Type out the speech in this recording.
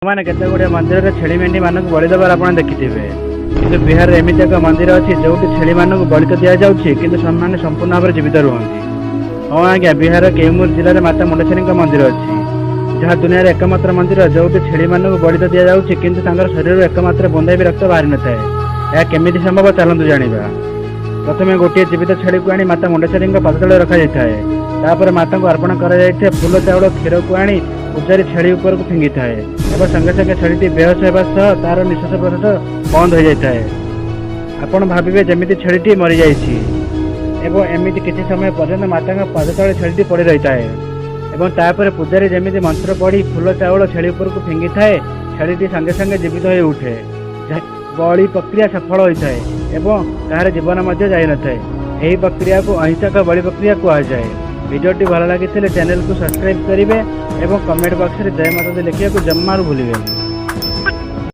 ମାନେ କେତେ ଗୁଡ଼ିଏ ମନ୍ଦିରରେ ଛେଳି ମେଣ୍ଢି ମାନଙ୍କୁ ବଳି ଦେବାର ଆପଣ ଦେଖିଥିବେ। କିନ୍ତୁ ବିହାରରେ ଏମିତି ଏକ ମନ୍ଦିର ଅଛି, ଯେଉଁଠି ଛେଳିମାନଙ୍କୁ ବଳି ତ ଦିଆଯାଉଛି, କିନ୍ତୁ ସେମାନେ ସମ୍ପୂର୍ଣ୍ଣ ଭାବରେ ଜୀବିତ ରୁହନ୍ତି। ହଁ ଆଜ୍ଞା, ବିହାରର କେଇମୁର ଜିଲ୍ଲାରେ ମାତା ମୁଣ୍ଡେଶ୍ୱରୀଙ୍କ ମନ୍ଦିର ଅଛି, ଯାହା ଦୁନିଆର ଏକମାତ୍ର ମନ୍ଦିର, ଯେଉଁଠି ଛେଳିମାନଙ୍କୁ ବଳି ତ ଦିଆଯାଉଛି, କିନ୍ତୁ ତାଙ୍କର ଶରୀରରୁ ଏକମାତ୍ର ବୁନ୍ଦାଏ ବି ରକ୍ତ ବାହାରି ନଥାଏ। ଏହା କେମିତି ସମ୍ଭବ, ଚାଲନ୍ତୁ ଜାଣିବା। ପ୍ରଥମେ ଗୋଟିଏ ଜୀବିତ ଛେଳିକୁ ଆଣି ମାତା ମୁଣ୍ଡେଶ୍ୱରୀଙ୍କ ପାଦ ତଳେ ରଖାଯାଇଥାଏ। ତାପରେ ମାତାଙ୍କୁ ଅର୍ପଣ କରାଯାଇଥିବା ଫୁଲ, ଚାଉଳ, କ୍ଷୀରକୁ ଆଣି ପୂଜାରୀ ଛେଳି ଉପରକୁ ଫିଙ୍ଗିଥାଏ ଏବଂ ସଙ୍ଗେ ସଙ୍ଗେ ଛେଳିଟି ବେହୋସ ହେବା ସହ ତାର ନିଶ୍ୱାସ ପ୍ରଶ୍ୱାସ ବନ୍ଦ ହୋଇଯାଇଥାଏ। ଆପଣ ଭାବିବେ ଯେମିତି ଛେଳିଟି ମରିଯାଇଛି ଏବଂ ଏମିତି କିଛି ସମୟ ପର୍ଯ୍ୟନ୍ତ ମାତାଙ୍କ ପାଦ ତଳେ ଛେଳିଟି ପଡ଼ି ରହିଥାଏ ଏବଂ ତାପରେ ପୂଜାରୀ ଯେମିତି ମନ୍ତ୍ର ପଢ଼ି ଫୁଲ, ଚାଉଳ ଛେଳି ଉପରକୁ ଫିଙ୍ଗିଥାଏ, ଛେଳିଟି ସଙ୍ଗେ ସଙ୍ଗେ ଜୀବିତ ହୋଇ ଉଠେ। ବଳି ପ୍ରକ୍ରିୟା ସଫଳ ହୋଇଥାଏ ଏବଂ କାହାର ଜୀବନ ମଧ୍ୟ ଯାଇନଥାଏ। ଏହି ପ୍ରକ୍ରିୟାକୁ ଅହିଂସକ ବଳି ପ୍ରକ୍ରିୟା କୁହାଯାଏ। ଭିଡ଼ିଓଟି ଭଲ ଲାଗିଥିଲେ ଚ୍ୟାନେଲକୁ ସବସ୍କ୍ରାଇବ୍ କରିବେ ଏବଂ କମେଣ୍ଟ ବକ୍ସରେ ଜୟ ମାତା ଲେଖିବାକୁ ଜମାରୁ ଭୁଲିବେନି।